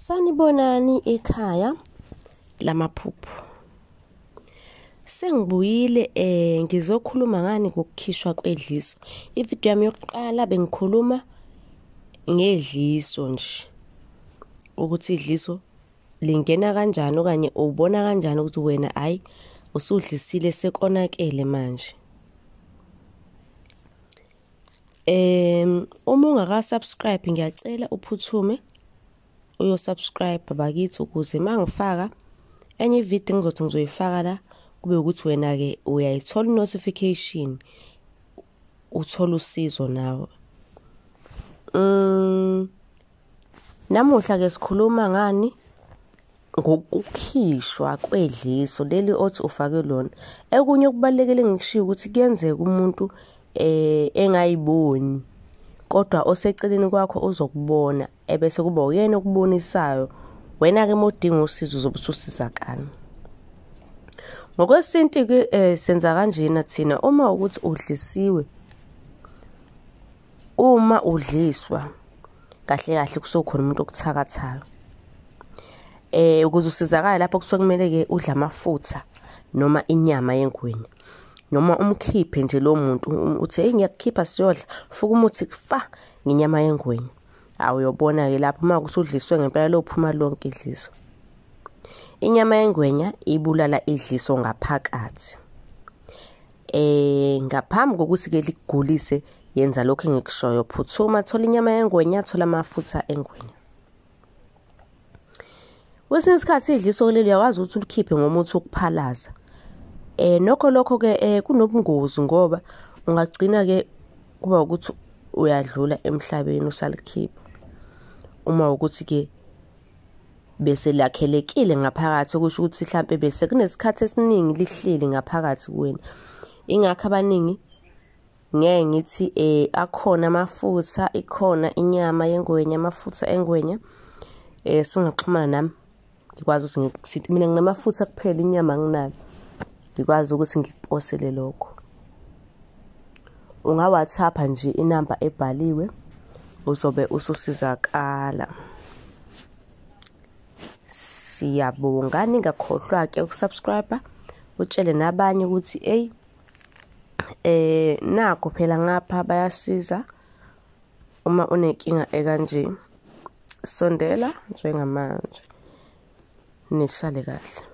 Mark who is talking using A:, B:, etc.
A: Sanibonani ekhaya lamaphupho. Sengibuyile ngizokhuluma ngani ngokukhishwa kwedliso. Ividiyo yami yokuqala bengikhuluma ngedliso nje, ukuthi idliso lingena kanjani okanye ubona kanjani ukuthi wena hhayi usudlisile sekonakele manje. Uma ungaka-subscribe ngiyacela uphuthume uyo-subscribe bakithi, ukuze uma ngifaka enye ividiyo engizothi ngizoyifaka la kube ukuthi wena-ke uyayithola i-notification, uthole usizo nawe. Namuhla-ke sikhuluma ngani? Ngokukhishwa kwedliso leli othi ufake lona. Okunye okubalulekile engikushiyo ukuthi kuyenzeka umuntu engayiboni, kodwa oseceleni kwakho uzokubona, ebese kuba uyena okubonisayo. Wena-ke uma udinga usizo uzobe ususizakala. Ngokwesintu-ke senza kanjena thina, uma ukuthi udlisiwe, uma udliswa kahle kahle kusuke khona umuntu okuthakathayo. Ukuze usizakale lapho kusuke kumele-ke udle amafutha noma inyama yengwenya, noma umkhiphe nje lo muntu uthi hey ngiyakukhipha siyodla, fuka umuthi fa ngenyama yengwenya. Awuyobona-ke lapho uma usudliswe ngempela lophuma lonke idliso. Inyama yengwenya ibulala idliso ngaphakathi. Ngaphambi kokuthi-ke likugulise, yenza lokho engikushoyo, phuthuma thola inyama yengwenya, thola amafutha engwenya. Kwesinye isikhathi idliso leli uyakwazi ukuthi ulikhiphe ngomuthi wokuphalaza. Nokho lokho-ke kunobungozi ngoba ungagcina-ke kuba ukuthi uyadlula emhlabeni usalikhipha. Uma ukuthi-ke bese lakhelekile ngaphakathi, okusho ukuthi mhlampe bese kunesikhathi esiningi lihleli ngaphakathi kuwena. Ingakho abaningi ngeke ngithi akhona amafutha, ikhona inyama yengwenya, amafutha engwenya. Sungaxhumana nami ngikwazi ukuthi ngikuthinte. Mina nginamafutha kuphela, inyama anginayo. Ngikwazi ukuthi ngikuposele lokho. Unga-WhatsApp nje inamba ebhaliwe, uzobe ususizakala. Siyabonga, ningakhohlwa-ke ukusubscribe, utshele nabanye ukuthi eyi nakho phela ngapha bayasiza uma unenkinga ekanje. Sondela njengamanje, nihlale kahle.